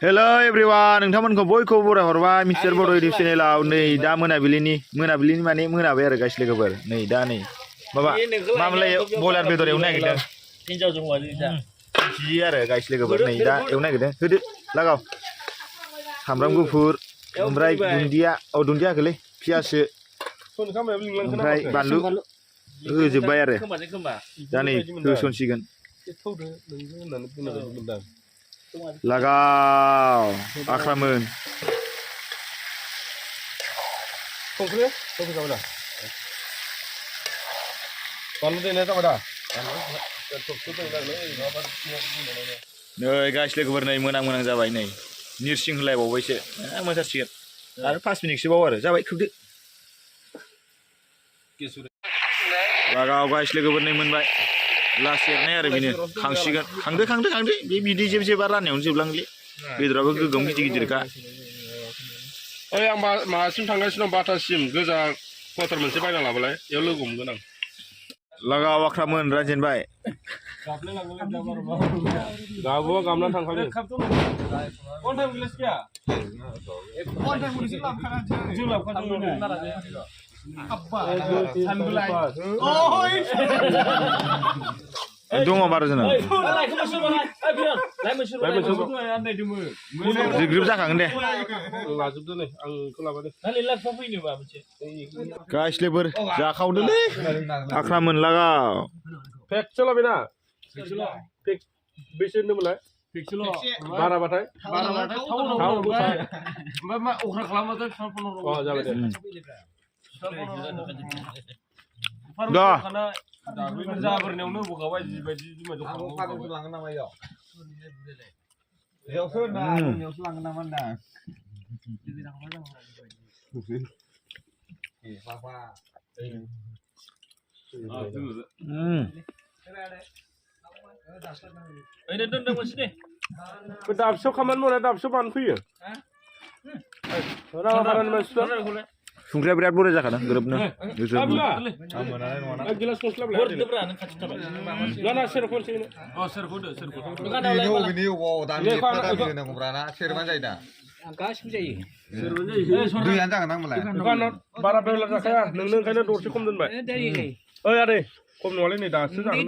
hello everyone नोंथांमोनखौ बयखौबो बराय हरबाय मिस्टार बड' इउटिउब चेनेलाव नै दा मोनाबिलिनि माने मोनाबाय आरो गाइस लोगोफोर नै दा नै माबा मामोनलाय बयलार बेदर एवनो नागिरदों हिनजावजों हौवाजों जि आरो गाइस लोगोफोर नै दा एवनो नागिरदों होदो लागाव सामब्राम गुफुर ओमफ्राय दुन्दिया दुन्दिया होलै पियाससो ओमफ्राय बानलु होजोब्बाय आरो दा नै होसनसिगोन लगाव आख्रामोन नै गाइस लोगोफोर नै मोनां जाबाय नै निरसिं होलायबावबायसो मोनथारसिगोन आरो 5 मिनिटसो बाव आरो जाबाय खोबदो लगाव गाइस लोगोफोर नै मोनबाय लास्ट एरनाय आरो बेनो खांसिगोन खांदो बे बिदै जेब जेबा राननायावनो जोबलांलै बेदराबो गोगोम गिदिरखा ओइ आं मासिम थांगासिनो दं बाटासिम गोजा क्वार्टार मोनसे बायना लाबालाय बेयाव लोगो हमगोन आं लगाव आख्रामोन रानजेनबाय गाबुआ गामना थांखादों दङ बार' जोंना जिग्रोब जाखागोन दे लाजोबदो नै आं बेखौ लाबोदो गाइस लोगोफोर जाखावदोलै आख्रामोन लगाव फेक्स लाबायना फेक बेसे होनदोंमोनलाय बाराबाथाय अख्रा खालामबाथाय जाबाय दे जाबोरनायावनो बगाबाय जिबायदि लाङो नामा इयाव बेयावसो लाङो नामा होनदां दाबसेयाव खामानि मावनाया दाबसेयाव बानो फैयो संख्रिया बिराद बुरजा जाखादों गोरोबनो बारा बेला जाखाया नोंनो ओंखायनो दरसे खम दोनबाय ओइ आदै खम नङालै नै दासो जागोन